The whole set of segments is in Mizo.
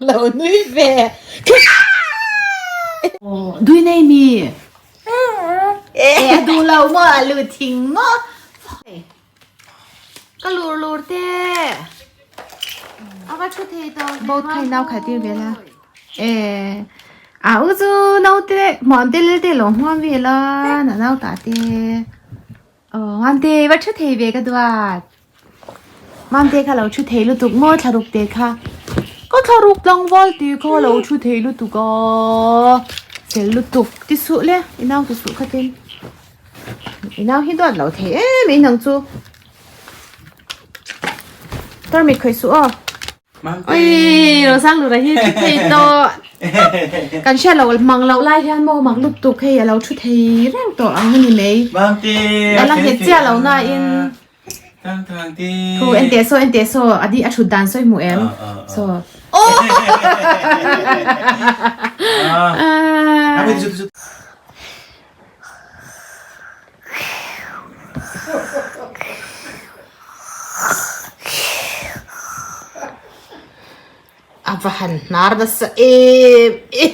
Lo nui ve. Dui nei mi. E a duh lo maw a lu thing maw. Ka lur lur te. A va thu thei tawh. Boat kha i nau khalh tir ve la. E a u chu naute hmuam te lel te lo hmuam ve la na nau ta te. Aw Mamte va thu thei ve ka duat. Mamte kha lo thu thei lutuk maw thlaruk te kha. Ka thlaruk tlangval te kha lo thu thei lutuk a. Fel lutuk ti suh le i nau ti suh kha tin. I nau hi duat lo thei em em ang chu. Tarmit khawih suh aw. Oi Rosang lura hi thu thei tawh kan hriat loh mang loh lai hian maw mak lutuk hei a lo thu thei reng tawh ang a ni mai a la nghet chiah lo na in thu en teh saw en teh saw a di a thut dan sawi hmuh em saw A va han hnar nasa em em.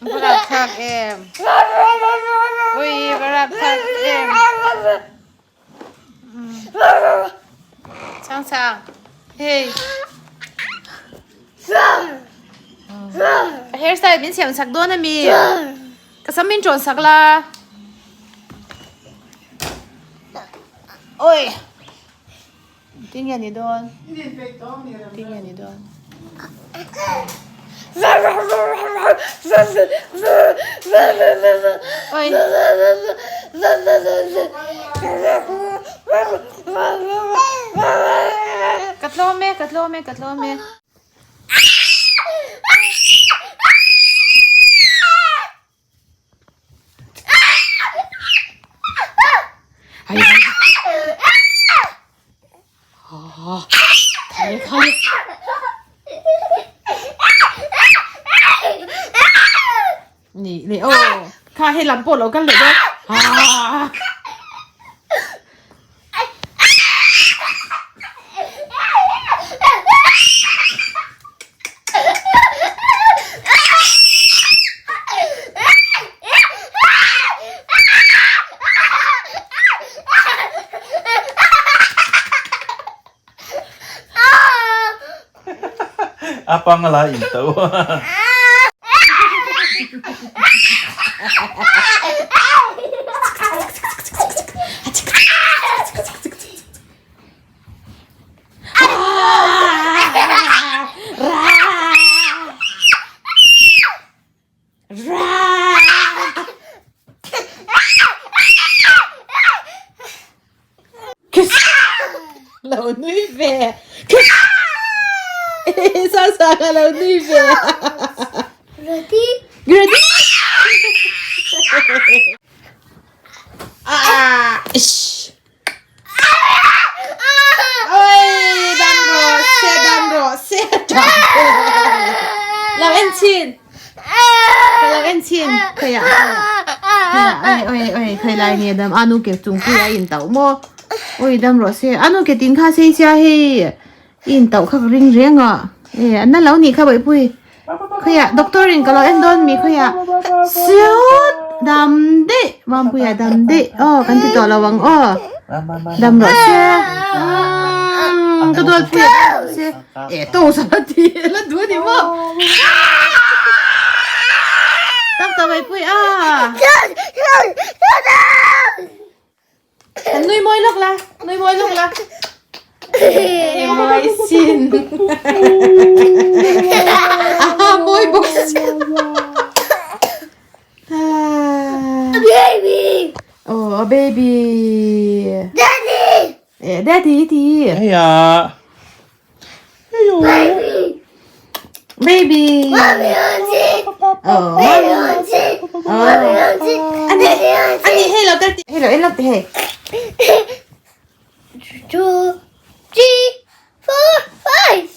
Va rapthlak em. Ui va rapthlak em. Chang chang. Hey. A hairstyle min siam sak dawn ami. Ka sam min ṭawn sak la. Oi. Tinge ni dawn? Tinge ni dawn? Oi. Ka tlawm e, ka tlawm e, ka tlawm e. Ni ni aw kha hei lam pawh lo kal leh dawn haa. A pangala in to. Lo nui ve. Sa sa ka lo nui ve. Ready? Ready? Ah, ish. Oi, dam rawh se, dam rawh se, dam. Lo en chin. Ka lo en chin. Khaya, khaya. Oi, oi, oi, khai lai nge dam anu ke chung pui a in tau mo. Oi, dam rawh se. Anu ke tin kha sei sia hei. In tau kha ka ring reng a. E, an na lo ni kha bai pui. Khaya, doctor in ka lo en dawn mi khaya. Siut dam de, Mampuia dam de. Oh, kan ti tawh lo ang aw. Dam rawh se. Ka duat puia dam rawh se. E, to sa la ti la du ni maw. Tak ta bai pui a. Kan nui mawi lawk la, nui mawi lawk la. Mawi sin. Aha, mawi bawk sin. Baby! Oh, baby. Daddy! Eh, daddy ti. Heya. Heyo. Baby! Baby. Mommy auntie! Oh, Baby auntie! Mommy auntie! Ani, Daddy auntie! ani, hello, daddy. Hello, hello, hey. 2, 3, 4, 5.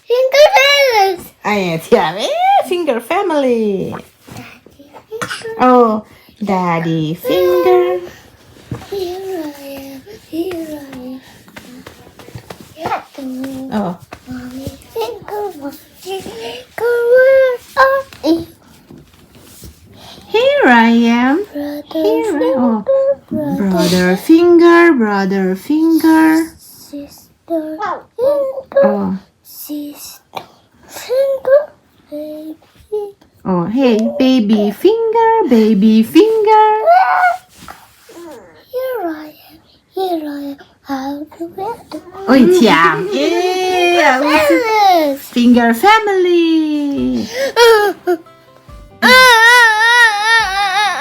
Finger families. Ai thiam e finger family. Oh, daddy finger. Here I am, here I am. Oh. Mommy finger, mommy finger, where are you? Here I am. Brother Here I oh. finger, brother, Brother finger, brother finger. sister finger, Oh. sister finger, baby. Oh, hey, baby finger, baby finger. Here I am, here I am, how do you do? Ôi thiam. Yeah. Yes. Finger family.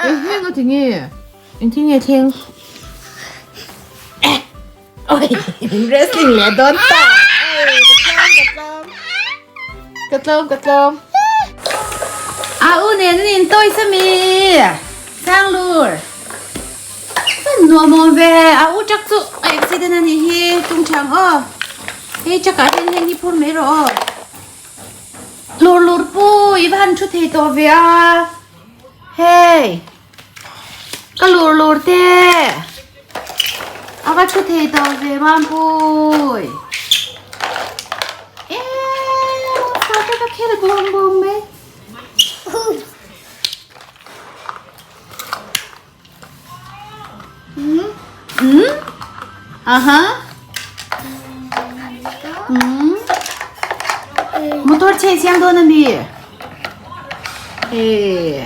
Ê, nó thì nghe. Anh thì nghe thêm. Ôi, wrestling lẹ đón ta. Cật lôm, cật lôm. À, u nè, nên tôi sẽ mi. Sang lùr. Nuo mồm về, à u chắc tụ, accident này hi, tung chẳng ơ. Hey, chắc cả hen hen hi phun mấy rồi. Lùr lùr pu, i van chút thì to về à. Hey. Ka lùr lùr te. A va chút thì to về mam pui. Ê, sao cái cái là bom bom mấy. Ừ. À hả. Ừ. Motor che chiang do na mi. Ê.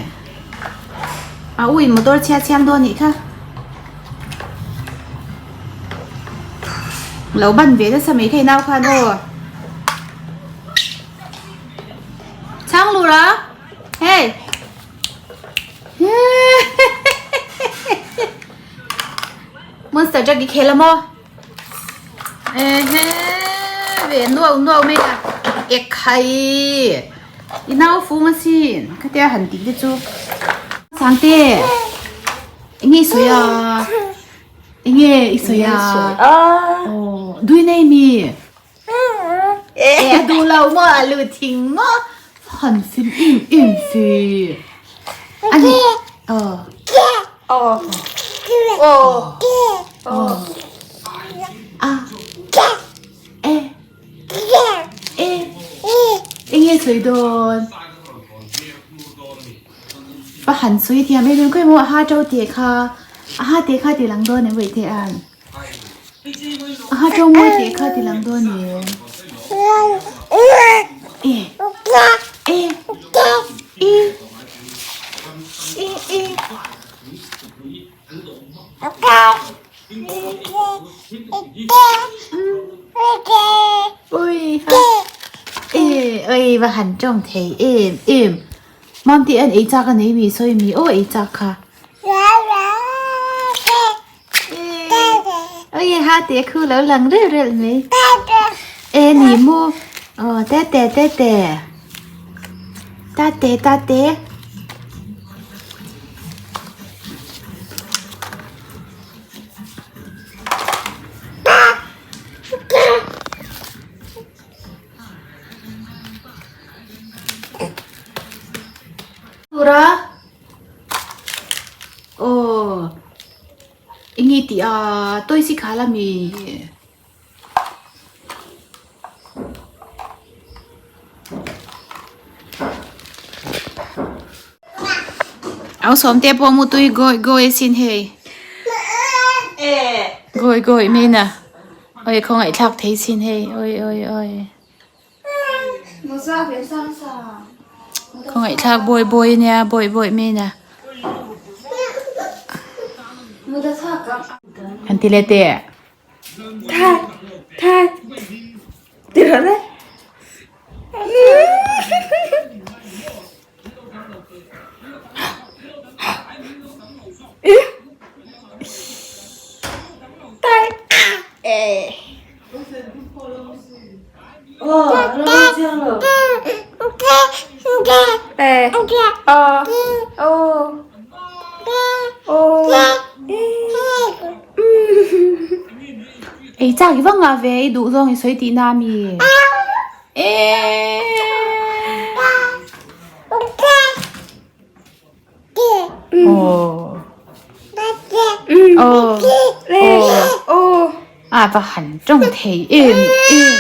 À ui motor che chiang do ni kha. Lo ban ve da sa mai khai nau kha no. Chang lu ra. Hey. Monster Jack đi khela mo. Ê he, về nuo nuo mấy à. Ek khai. I nau fu ma sin. Ka tia han ti te chu. Sang te. Ngi soya. Ngi i soya. Oh, đuôi này mi. Ê, du lâu mo à lu thing mo. Han phim im im phi. Anh. Ờ. Ờ. Ờ. À. Ê. Ê. Ê nghe soi đồn. Ba han soi thiam em quay mo ha trâu tiệt kha. Ha tiệt kha thì lăng đồn này vậy thế an. Ha trâu mua tiệt kha thì lăng đồn này. Ê. Ê. Ê. Ê ê. Ui. Ê ơi và hẳn trong thế em em. Mom thì anh ấy chắc anh ấy mi soi mi ô ấy chắc kha. Ôi ha tiệt khu lẩu lằng rêu rêu mi. Ê nì mu. Ờ té té té té. Ta té ta té. Ura. Ồ. Ingi ti à tôi si khá là mì. Áo xóm te po mu tui goi goi xin hei. Goi goi me nè. Ôi không ai thắc thấy xin hei. Ôi ôi ôi. Không ai thắc bôi bôi nha, bôi bôi me nè. Anh ti lê tè. Tha tha Từ đó đấy. Tay. Ê. Ê. Ờ. Ô. Ô. Ei chak i va ngah ve i duh zawng i sawi tih na mi? Eeeee. Aw. Aw. Aw. A va han tawng thei em em.